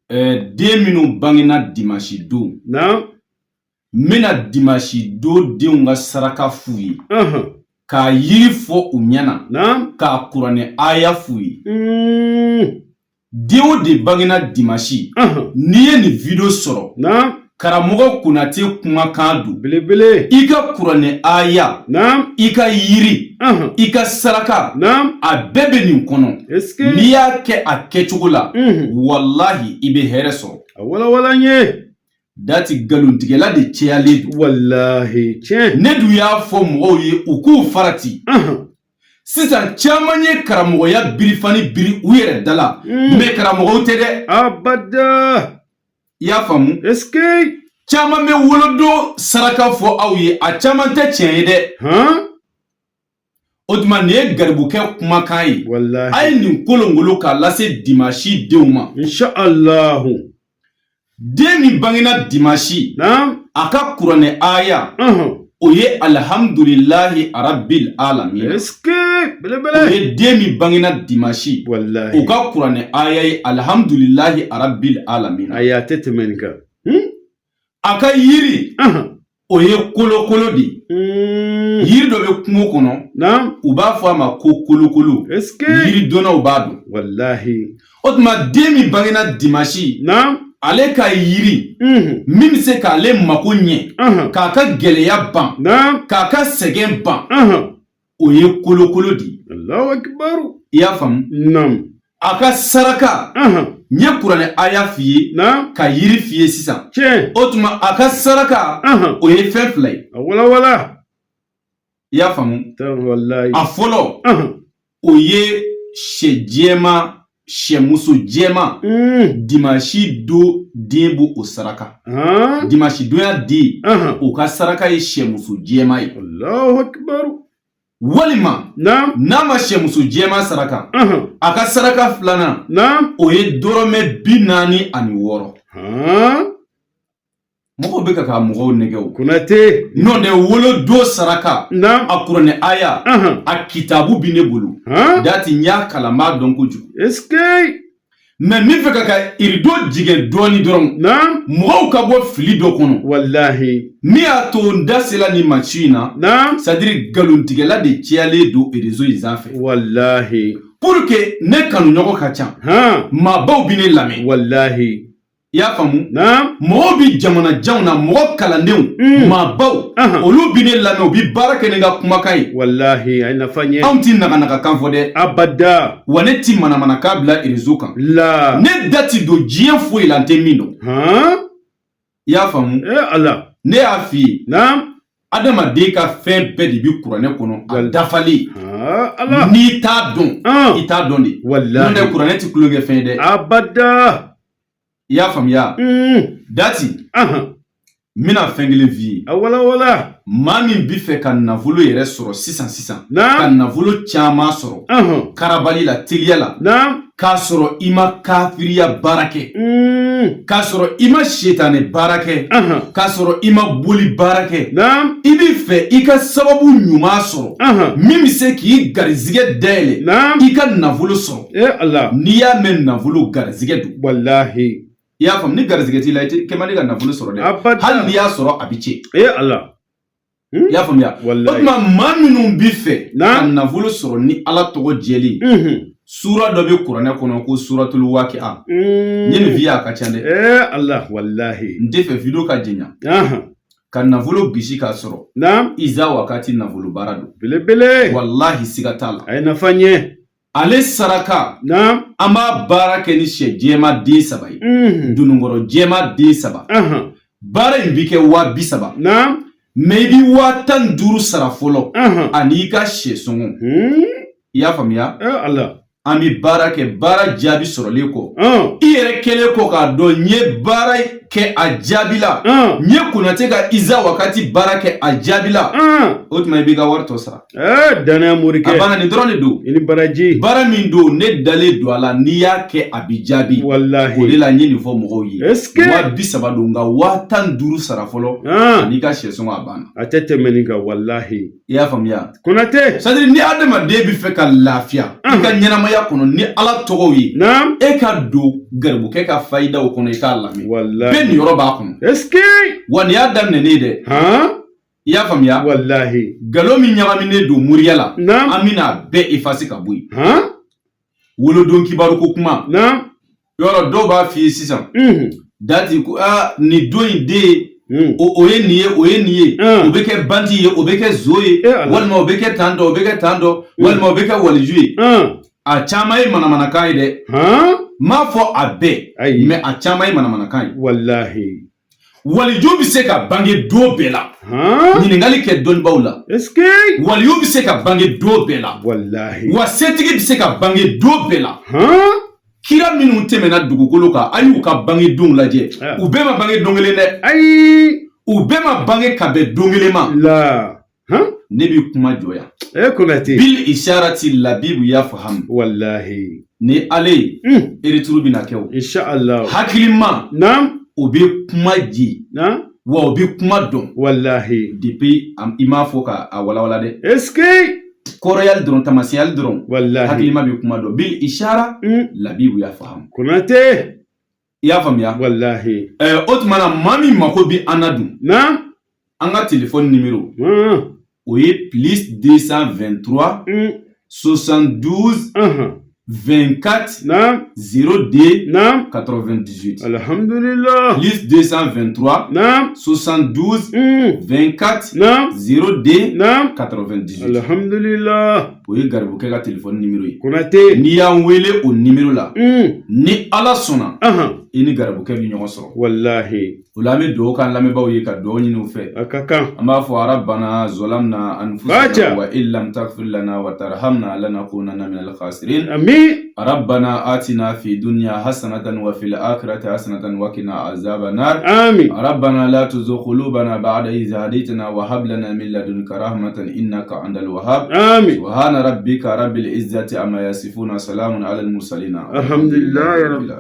Den minnu bangena dimasi don, n bɛna dimasi don denw ka saraka f'u ye, k'a yiri fɔ u ɲɛna, k'a kuranɛ aya f'u ye. Den o den bangena dimasi, n'i ye nin video sɔrɔ, karamɔgɔ Konate kumakan don belebele, i ka kuranɛ aya, i ka yiri, i ka saraka, a bɛɛ bɛ nin kɔnɔ. N'i y'a kɛ a kɛcogo la, walahi, i bɛ hɛrɛ sɔrɔ. A walawala n ye. Dati, nkalontigɛla de cayalen don. Walahi, tiɲɛ. Ne dun y'a fɔ mɔgɔw ye u k'u farati. Sisan caman ye karamɔgɔya birifani biri u yɛrɛ da la, mais karamɔgɔw tɛ dɛ. Abada. I y'a faamu? Est-ce que Caman bɛ wolodon saraka fɔ aw ye, a caman tɛ tiɲɛ ye dɛ. O tuma, nin ye garibukɛ kumakan ye. A ye nin kolongolo k'a lase dimasi denw ma. Inshallahu. Den min bangena dimasi, a ka kuranɛ aya, o ye alhamdulilahi arabil alamin. Est-ce que O belebele. ye den min bangena dimasi, o ka kuranɛ aya ye alhamdulilahi arabil alamin. Ayi, a tɛ tɛmɛ nin kan. A ka yiri, o ye kolokolo de ye. Yiri dɔ bɛ kungo kɔnɔ, u b'a fɔ a ma ko kolokolo. Est-ce que Yiri dɔnnaw b'a dɔn. O tuma, den min bangena dimasi, ale ka yiri min bɛ se k'ale mako ɲɛ, k'a ka gɛlɛya ban, k'a ka sɛgɛn ban, o ye kolokolo de ye. Allahu akbar. I y'a faamu? A ka saraka, n ye kuranɛ aya f'i ye, ka yiri f'i ye sisan. O tuma, a ka saraka, o ye fɛn fila ye. A walawala. I y'a faamu? Walahi. A fɔlɔ, o ye sɛ jɛman, sɛmuso jɛman. Dimasi don den b'o o saraka. Dimasi donya den, o ka saraka ye sɛmuso jɛman ye. Allahu akbar. Walima n'a ma sɛmuso jɛman saraka, a ka saraka filanan, o ye dɔrɔmɛ 46. Mɔgɔw bɛ ka mɔgɔw nɛgɛ o. Konate. N'o tɛ, wolodon saraka, a kuranɛ aya, a kitabu bi ne bolo. Dati, n y'a kalan, n b'a dɔn kojugu. Est-ce que Mais min fɛ ka rideau jigin dɔɔni dɔrɔn, mɔgɔw ka bɔ fili dɔ kɔnɔ. Min y'a to n da sela nin ma su in na, c'est à dire nkalontigɛla de cayalen don réseau in sanfɛ. Pour que ne kanuɲɔgɔn ka ca, maabaw bi ne lamɛn. I y'a faamu? Mɔgɔw bi jamana janw na, mɔgɔ kalandenw, maabaw, olu bi ne lamɛn, u bi baara kɛ ni n ka kumakan ye. Walahi, a ye nafa ɲɛ. Anw ti naganagakan fɔ dɛ. Abada. Wa ne ti manamanakan bila réseau kan. La. Ne da ti don diɲɛ foyi la n tɛ min dɔn. I y'a faamu? Eh Ala. Ne y'a f'i ye, adamaden ka fɛn bɛɛ de bi kuranɛ kɔnɔ, a dafalen. Ala. N'i t'a dɔn, i t'a dɔn de. N'o tɛ, kuranɛ ti tulonkɛ fɛn ye dɛ. Abada. I y'a faamuya? Dati, n bɛna fɛn kelen f'i ye. A walawala. Maa min bi fɛ ka nafolo yɛrɛ sɔrɔ sisan sisan, ka nafolo caman sɔrɔ karabali la, teliya la, k'a sɔrɔ i ma kafiriya baara kɛ, k'a sɔrɔ i ma setanɛ baara kɛ, k'a sɔrɔ i ma boli baara kɛ, i bi fɛ i ka sababu ɲuman sɔrɔ min bɛ se k'i garizigɛ dayɛlɛ, i ka nafolo sɔrɔ. Eh Ala. N'i y'a mɛn nafolo, garizigɛ don. I y'a faamu? Ni garizigɛ t'i la, i tɛ kɛ man di ka nafolo sɔrɔ dɛ. Abada. Hali n'i y'a sɔrɔ, a bɛ tiɲɛ. Eh Ala. I y'a faamuya? O tuma, maa minnu bi fɛ ka nafolo sɔrɔ ni Ala tɔgɔ jɛlen, sura dɔ bɛ kuranɛ kɔnɔ ko suratul waqi'a. N ye nin f'i ye, a ka ca dɛ. Eh Ala, walahi. N tɛ fɛ video ka janya. Ka nafolo gisi k'a sɔrɔ, iza wakati nafolo baara don. Belebele. Walahi, siga t'a la. A ye nafa ɲɛ. Ale saraka, an b'a baara kɛ ni sɛ jɛma den saba ye, dununkɔrɔ jɛma den saba. Baara in bi kɛ 30 000, mais i bi 15 000 sara fɔlɔ, ani i ka sɛ sɔngɔ. I y'a faamuya? Eh Ala. An bi baara kɛ, baara jaabi sɔrɔlen kɔ, i yɛrɛ kɛlen kɔ k'a dɔn n ye baara kɛ a jaabi la, n ye Konate ka iza wakati baara kɛ a jaabi la, o tuma i b'i ka wari tɔ sara. Eh, danaya morikɛ. A banna, nin dɔrɔn de don. I ni baraji. Baara min don, ne dalen don a la, n'i y'a kɛ, a bi jaabi. Walahi. O de la n ye nin fɔ mɔgɔw ye. Est-ce que 30 000 don, nka 15 000 sara fɔlɔ, ani ka sɛ sɔngɔ, a banna. A tɛ tɛmɛ nin kan, walahi. I y'a faamuya? Konate. C'est à dire ni adamaden bɛ fɛ ka lafiya i ka ɲɛnamaya ɲɛnamaya kɔnɔ ni Ala tɔgɔw ye. Naam. E ka don garibukɛ ka fayidaw kɔnɔ, i k'a lamɛn. Walahi. Bɛɛ niyɔrɔ b'a kɔnɔ. Est-ce que. Wa nin y'a daminɛ ne ye dɛ. Han. I y'a faamuya? Walahi. Nkalon min ɲagaminen don moriya la, Naam. an bɛna a bɛɛ effacer ka bɔ yen. Han. Wolodon kibaru ko kuma. Naam. Yɔrɔ dɔw b'a f'i ye sisan. Dati ko aa, nin don in den, o ye nin ye, o ye nin ye, o bɛ kɛ bandi ye, o bɛ kɛ zo ye, Eh, Ala. walima o bɛ kɛ tan dɔ, o bɛ kɛ tan dɔ, walima o bɛ kɛ waliju ye. A caman ye manamanakan ye dɛ. Han. N m'a fɔ a bɛɛ, Ayi. mais a caman ye manamanakan ye. Walahi. Waliju bɛ se ka bange don bɛɛ la. Han. Ɲininkali kɛ dɔnnibaaw la. Est-ce que. Waliyu bɛ se ka bange don bɛɛ la. Walahi. Wa setigi bɛ se ka bange don bɛɛ la. Han. Kira minnu tɛmɛna dugukolo kan, a y'u ka bange donw lajɛ. Ah. U bɛɛ ma bange don kelen dɛ. Ayi. U bɛɛ ma bange ka bɛn don kelen ma. La. Han. Ne bɛ kuma jɔ yan. E Konate. Bil isharati labibu yafahamu. Walahi. Ni ale ye, retour bɛna kɛ o. Inshallah. Hakilima, Naam. o bɛ kuma ji, Naam. wa o bɛ kuma dɔn. Walahi. Depuis i m'a fɔ ka a walawala dɛ. Est-ce que. Kɔrɔyali dɔrɔn, tamasiyali dɔrɔn. Walahi. Hakilima bɛ kuma dɔn. Bil ishara labibu yafahamu. Konate. I y'a faamuya? Walahi. O tuma na, maa min mako bɛ an na dun, Naam. an ka téléphone numéro, o ye plus 223 72 24 Naam. 02 Naam. 98. Alhamdulillah. Plus 223 Naam. 72 24 Naam. 02 Naam. 98. Alhamdulillah. O ye garibukɛ ka téléphone numéro ye. Konate. N'i y'an wele o numéro la, ni Ala sɔnna, i ni garibukɛ bɛ ɲɔgɔn sɔrɔ. Walahi. O la, an bɛ dugawu k'an lamɛnbaaw ye, ka dugawu ɲini u fɛ. A ka kan. An b'a fɔ: Rabbana zolamna anfusana Baca. wa in lam taghfir lana wa tarhamna lanakunanna minal khasirin. Amin. ربنا آتنا في الدنيا حسنة وفي الآخرة حسنة وقنا عذاب النار. Amin. ربنا لا تزغ قلوبنا بعد إذ هديتنا وهب لنا من لدنك رحمة إنك أنت الوهاب. Amin. سبحان ربك رب العزة عما يصفون، سلام على المرسلين. الحمد لله يا رب. العالمين.